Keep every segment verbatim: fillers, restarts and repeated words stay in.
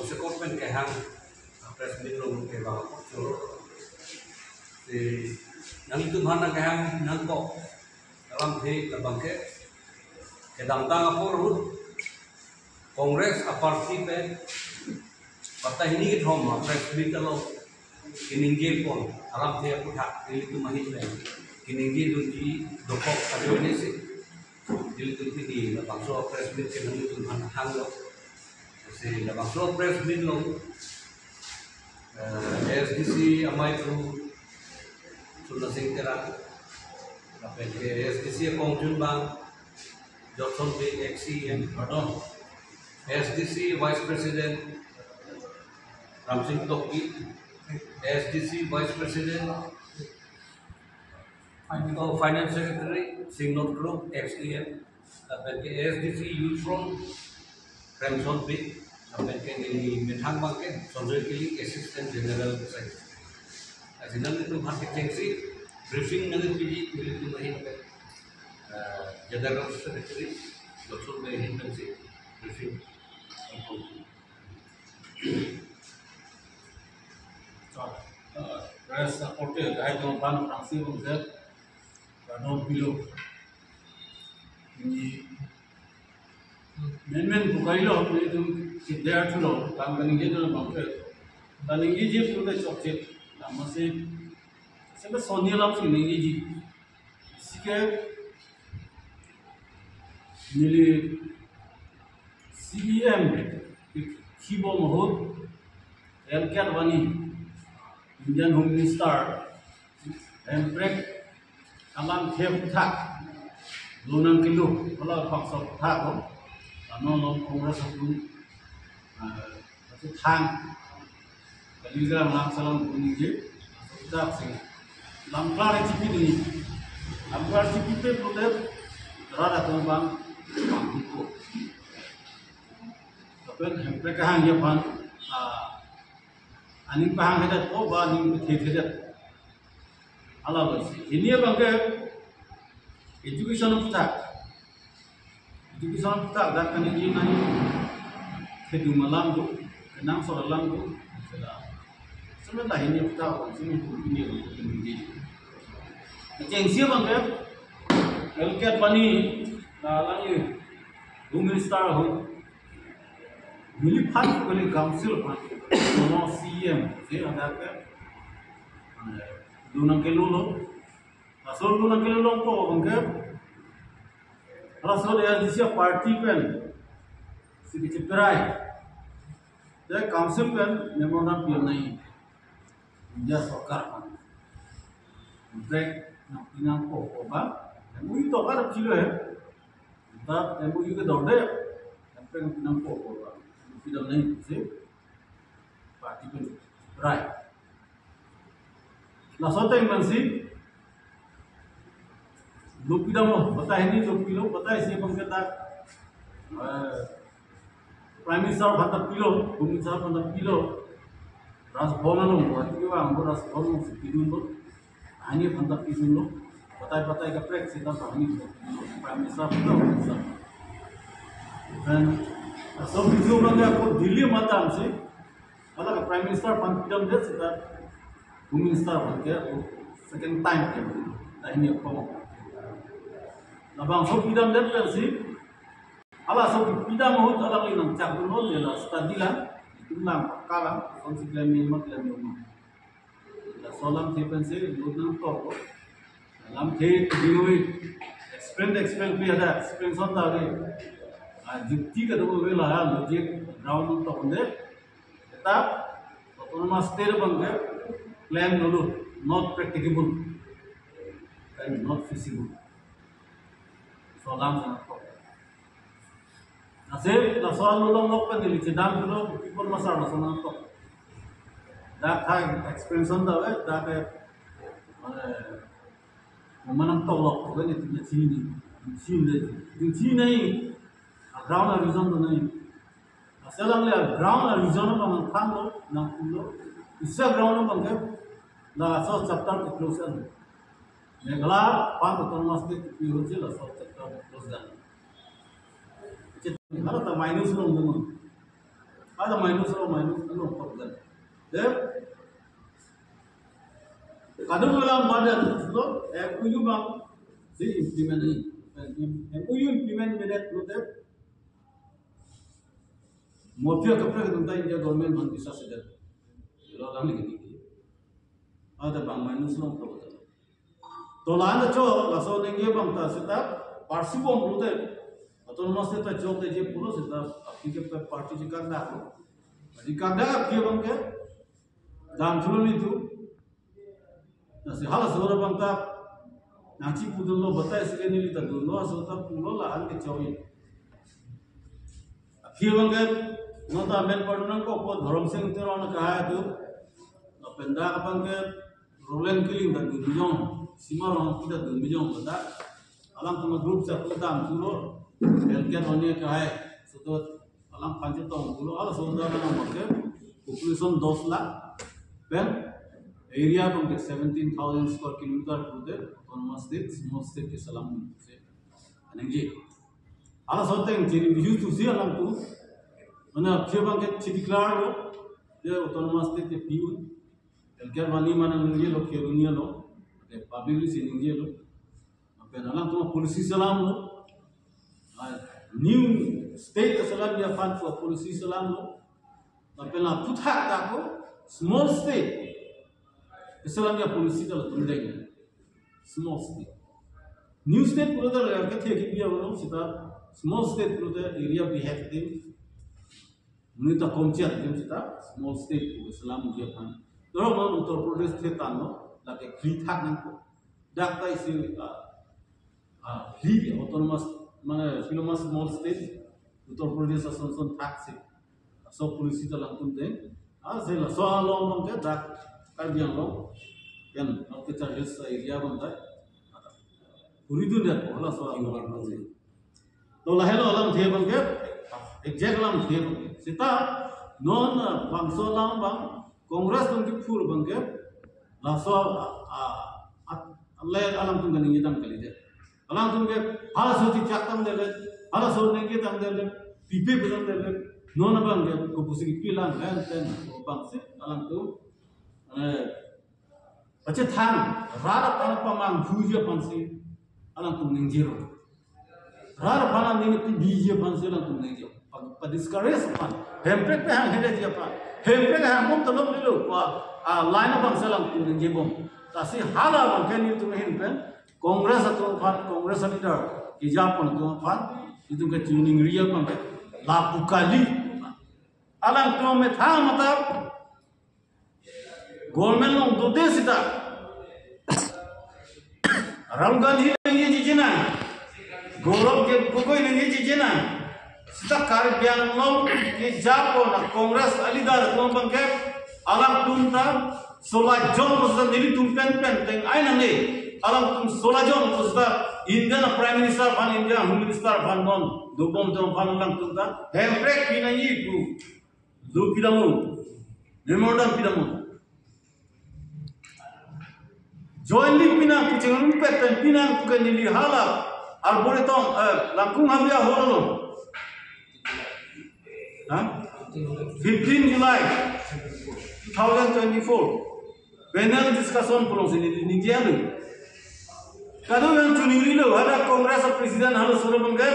Sekot pen kehang press meet along kevang apot choro. Si nanglitum aphan nangkehang nangkok alamthe labang ke kedamtang apor ahut Congress a-party pen patta hini kethom a-press meet along keningje pon alamthe aphuthak nelitum ahin pen keningje dunji dokok ajoine si nelitum pini labangso press meet ke nanglitum aphan hanglo. Si labangso press meet along, eh, A S D C amei Fru Sona Sing Terang, lapen ke A S D C akongchunbang Johnson Bey, ex C E M, pardon, A S D C Vice President Ramsing Toki, A S D C Vice President, Fin-, oh, Finance Secretary Singnon Kro, ex E M, lapen ke A S D C Youth Front Remson Bey, lapen ke neli methang abang ke Sanjoy Killing, Assistant General Secretary. Lasi nanglitum aphan kechengsi briefing nangpiji, nanglitum ahin pen, eh, General Secretary Johnson Bey ahin pensi briefing. Press reporter, kahai dong pan Ramsing Bey, Radon Pilo. Ini men men bukai lo, ini tu si dia tu lo, bang kaningje tu lo bang ke. Kaningje tu le chokche. Nama si, sampai Sony lam si ningje. Sike neli C E M kibom ahut L K Advani, Indian Home Minister, hemprek alamthe aphuthak do nangkelo, hala bangso aphuthak lo, ano lo Congress atum, ah, achuthang, kali gram lang salam kuningje, achuthak sing. Lamklar chipidunji. Lamklar chipipe pulote rat atum bang, bang ko. Lapen hemprek kehangji aphan, ah, aning pahanghedet ko ba aning pethethedet. Hala lo si. Hini abang ke education aphuthak. Education aphuthak dak kaningje nangji kedum alam do, kenangsot alam do. Sela. Sementara hini aphuthak, sini hini abang ke. Kechengsi abang ke, L K Advani, na lang ye, Home Minister ho. Neli aphan, neli council aphan, kono C E M, si ada ke, eh, do nangkelo lo. Laso do nangkelo along ko, abang ke, laso A S D C party pen, si kichiperai. Te council pen memorandum pi nangji. India sorkar aphan. Break nangpi nangpo ko ba. Mui to kar chilo he. Ta M O U ke dorde, M P nangpo ko ba. Pidam nangji si. Party pen. Right. Laso ateng pensi. Lo pidam lo, batai hini lo pilo, batai si abang ke ta. Eh, Prime Minister aphan ta pilo, Home Minister aphan ta pilo. Raj Bhavan along, Guwahati kevang, Raj Bhavan alongsi pidunlo. Hini aphan ta pidunlo. Batai batai kaprek seta hini Prime Minister aphan ta Home Minister. Dan, so video abang ke ako Delhi matam si, hala ke Prime Minister aphan pidamdet seta Home Minister aphan ke ako second time ke. Hini ako. Labangso pidamdet pensi, halaso pidam ahut alangli nangchakdunlo, je la study lang, itum lang, paka lang, kosonsi klemji ma klemlo ma. Laso alamthe pensi, lo nangtok. Alamthe, dingui, explain, explain, pi ada, explain son ta ave. Ah, jukti kadokave la, logic, ground nangtok de. Tetap, autonomous state abang ke, plan dolo, not practicable, and not feasible. Laso alam nangtok. Asep, laso along lok pen neli chedam dolo, people masar laso nangtok. Dak thai expansion ta ave, dak ke, mane, mane nangtok lok, ave ni tu chini, chini, chini, ground a reason to nahi. Asal alangli ground a reason abang nangthanlo, nangpulo. Isi ground abang ke, laso chapter ke close an. Meghalaya aphan autonomous state pi ahutsi laso chapter close dam. Hala ta minus along dun. Ada minus lo, minus lo, problem. Dei, kadokave alam badan lo, M O U abang si implement ni. M O U implement medet lo dei. Mafia kaprek atum ta India government aphan bisa sedet. Lo alam lagi ni. Ada abang minus lo, problem. To la-an ta chok, laso ningje abang ta seta parsi bom pulote, autonomous state ta choktheji pulo seta, aphi ke party chikak dak lo. Chikak dak aphi abang ke, dam thulo nelitum. Lasi halaso abang ta, nangchipudunlo, batai sike neli ta dunlo, laso ta pulo la-an ke chokji. Aphi abang ke, non ta amen pardon nangkokpo, Dhorom Sing Teron akehai atum. Lapen dak abang ke, Roland Killing ta dun bijong, Sima Rongpi ta dun bijong, dak alangtum a-group chak dam thulo, L K Advani akehai, so to alangphan chetong thulo, halaso ta alang abang ke population dos lakh, pen area abang ke seventeen thousand square kilometer pulote, autonomous state, small state keselam pusi aningje. Halaso ateng chini use to si alangtum, mane aphi abang ke chi-declare lo, je autonomous state ke pi-un, L K Advani mane ningjelo, Kheroni lo, de publicly si ningjelo. Lapen alangtum policy selamlo. Ah, new state selamji aphan pu policy selamlo. Lapen la aphuthak ta ko small state selamji policy ta latum deng. Small state. New state pulote la kethe kebi alo seta small state pulote area bihek ding. Monit akom chot adim seta small state pu selamji aphan. Doro man Uttar Pradesh thetan lo, lake phli thak nangkok. Dak ta isi, ah, ah, phli autonomous, mane, phli ma small state, Uttar Pradesh ason son thaksi. So policy ta alangtum deng. Ah, si laso along abang ke dak Karbi Anglong, pen, North East Hills area abang ta. Puri dun det, laso along. To lahelo alamthe abang ke, exact alamthe abang ke. Seta non, ah, bangso alam abang, Congress atum kiphur abang ke, laso, ah, ah, ah, le alangtum kaningje tang kalidet. Alangtum ke, halaso chichak tangdedet, halaso ningje tangdedet, pipe pu tangdedet, non abang ke, kopusi kipi lang, hen, ten, abang si, alangtum, eh, pachethang, rat aphan pamanghuji aphansi alangtum ningjelo. Rat aphan aning pibiji aphansi alangtum ningjelo. Pa, pa-discourage aphan. Hemprek pehang hedeji aphan. Hemprek hang bom talok nilo. Pa, ah, line abangsi alangtum ningjebom. Lasi hala abang ke nelitum ahin pen Congress atum aphan, Congress leader kejapon atum aphan, nelitum ke chiningri abang ke lapu kali. Alangtum methang matap government along dode seta Rahul Gandhi nangji jinang, Gaurav Gogoi nangji jinang, seta Karbi Anglong kejapon a-Congress a-leader atum abang ke alangtum ta solajong seta nelitum pen pen teng ai nangne, alangtum solajong seta India a-Prime Minister aphan, India Home Minister aphan non dobom atum aphan alangtum ta hemprek pinangji pu. Lo pidamnon, memorandum pidamnon. Jointly pinang pu chingrumpet pen pinang pu ke neli hala Arboretum, eh, Langkung Habia Hall along. Ha? Fifteen July two thousand twenty-four. Panel discussion pu alongsi neli ningje-lo. Kadokave chiningrilo, hadak Congress a-president halaso abang ke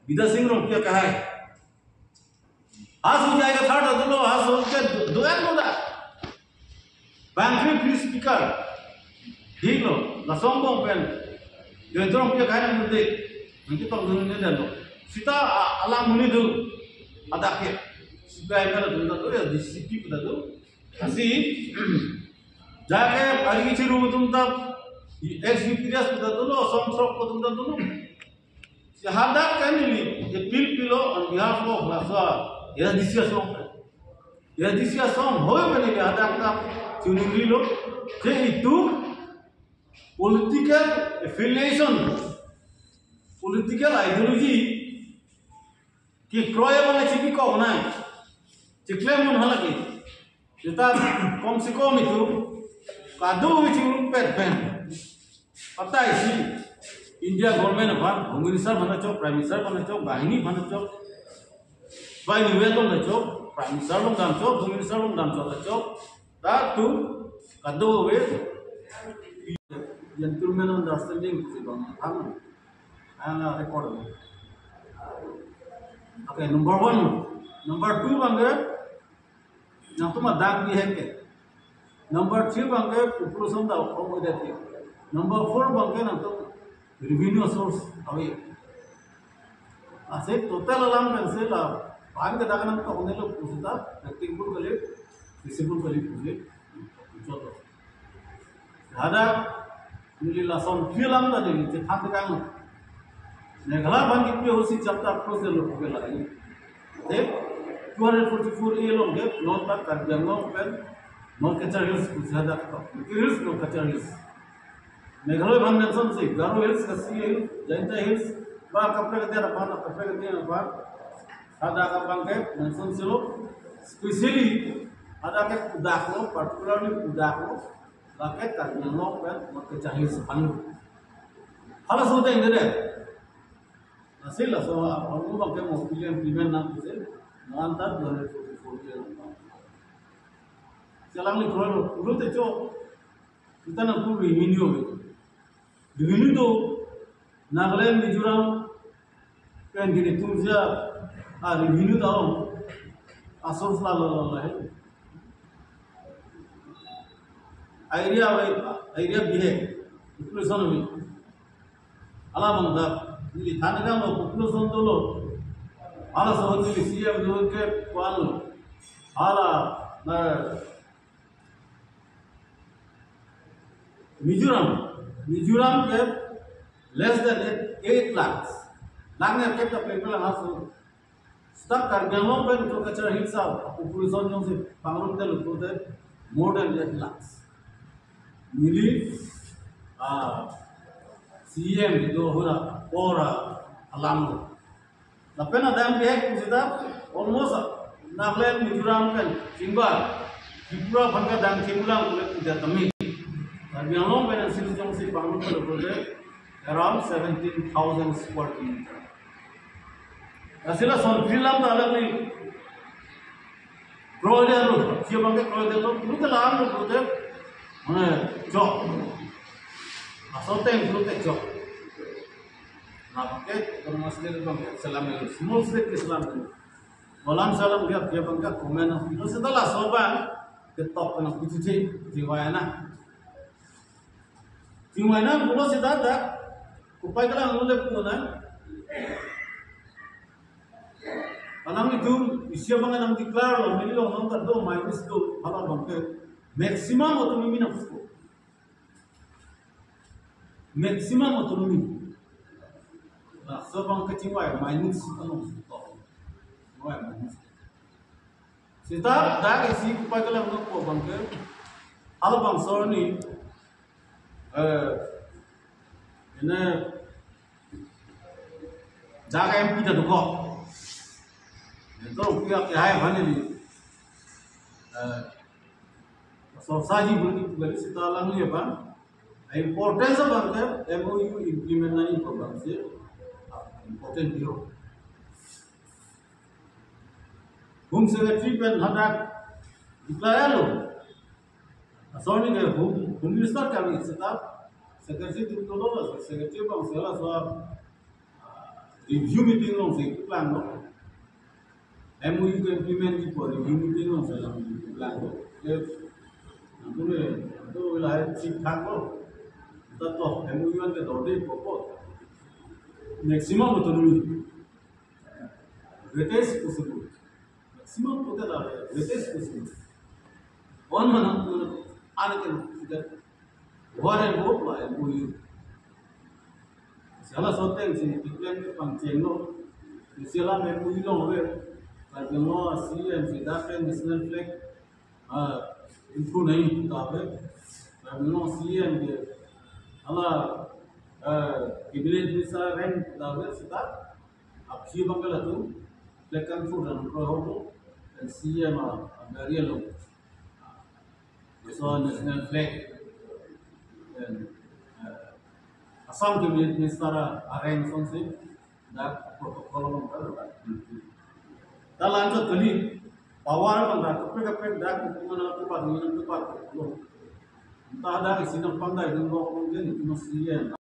Bidya Sing Rongpi akehai. Halaso jaiga thar ta dolo, halaso ke do-, do-an lo dak. Bangkri free speaker. Thik lo, laso angbong pen. Jayanta Rongpi akehai nangdunde. Nangketong dunde lo. Seta a-, alang monit do. Hadak ke. C P I M L atum ta do, ya, D C P pu ta do. Lasi, jake ari kichiru atum ta, ex U P D S pu ta dolo, Assam Throk atum ta dolo. Si hadak ke neli appeal pilo on behalf of laso A S D C asong. A S D C asong hoi pen neli hadak ta chiningrilo. Je itum political affiliation, political ideology kekroi abang chipikok nang. Chiklem un halake. Seta kom se kom itum kadokave chingrumpet pen. Patai si India government aphan, Home Minister aphan ta chok, Prime Minister aphan ta chok, banghini aphan ta chok, banghini weton ta chok, Prime Minister along damchok, Home Minister along damchok, damchok. That too, kadokave gentleman understanding pusi bang tham. Ang record. Okay, number one. Number two abangke, nangtum adang bihek ke. Number three abangke population ta ong-edet ke. Number four abangke nangtum revenue source ave. Lasi total alam pensi la, bang ke dak nangtoknelo pusita, practicable kali, feasible kali pusi. Chot. Hadak neli lason film ta neli chethan tekang. Meghalaya aphan kipi ahutsi chapter close lo puke lagi. Te two hundred forty-four A along ke non ta Karbi Anglong pen non Cachar Hills pusi hadak to. Hills non Cachar Hills. Meghalaya aphan mention si Garo Hills, Khasi Hills, Jaintia Hills, ba kaprek katiar aphan, kaprek katiar aphan. Hadak abangke mention si lo. Specially hadak ke pudak lo, particularly pudak lo. Lake Karbi Anglong pen mate Chinese anu. Halaso ateng dede. Lasi laso, ah, anu abangke mo pilihan pilihan nang pusi, nang antar dua ribu dua puluh empat. Chelangli kroilo, pulo te chok. Kita nang pu revenue. Revenue do, Nagaland, Mizoram, pen gini tumja, ah, revenue down. Asor sala la la la. Area wai, area bihek, population wai. Hala bangta, neli than tekang lo, population dolo. Halaso neli C M do ke kuan lo. Hala, na, Mizoram, Mizoram ke less than eight, eight lakhs. Lang ne ke ta people halaso. Seta Karbi Anglong pen to Cachar Hills a population jongsi pangrum te lutu te more than eight lakhs. Neli, ah, C M do hura pora alam lo. Lapen adang bihek pusita almost Nagaland, Mizoram pen chingba Tripura aphan ke dang chinglang pule puja tami. Karbi Anglong pen sini jongsi pangrum pule around seventeen thousand square kilometer. Lasi lason film ta alangli kroilo, si abangke kroilo, pulo te lam lo pulo te, mane chok. Laso ateng pulo te chok. Nangke autonomous state abangke selam lo, small state ke selam lo. Alam selam dia dia abangke comment lo. Seta laso abang ketok kena kucuci jiwa na. Chingvai nang pulo seta dak, kopai kelang lo le pulo nang. Anang itum isi abang nang declare lo, neli long nang ta do minus do, hala abangke maximum autonomy nangpupo. Maximum autonomy. Laso abangke chingvai minus along to. Chingvai minus. Seta dak isi kopai kelang nangpo abangke, halabangso arni, eh, ine, dak M P ta dokok. Ito rupiah ke hai bhani ni. Eh, so saji bhani bhani seta alangli abang. Importance abangke M O U implement nangji pu abangsi important dio. Home Secretary pen hadak declare lo. Sorry ke Home, Home Minister kami seta Secretary atum dolo, Secretary abangsi laso review meeting alongsi keplang lo. M O U ke implement ji pu review meeting alongsi keplang lo. Ke, nangtum ke, to lahai thik thak lo. Ta to M O U an ke dorde popo. Maximum autonomy. Greatest possible. Maximum total area, greatest possible. One man, one, one can figure. One and hope by M O U. Sala sote si plan ke pangcheng lo. Sala M O U lo ve. Karbi Anglong C M si dak national flag, ah, include nahi ta ve. Karbi Anglong C M ke hala, ah, cabinet minister rank ta ve seta. Aphi abang ke latum flag conference program ho, and C M a, a burial lo. So national flag, and, uh, Assam cabinet minister a, arrange sonsi dak protocol abang ke lo. Ta la-anchot kali, Power abang dak kaprek kaprek dak, kumana tupat, kumana tupat lo. Anta dak isi nangpangdai dunlo, kemudian itu masih ya.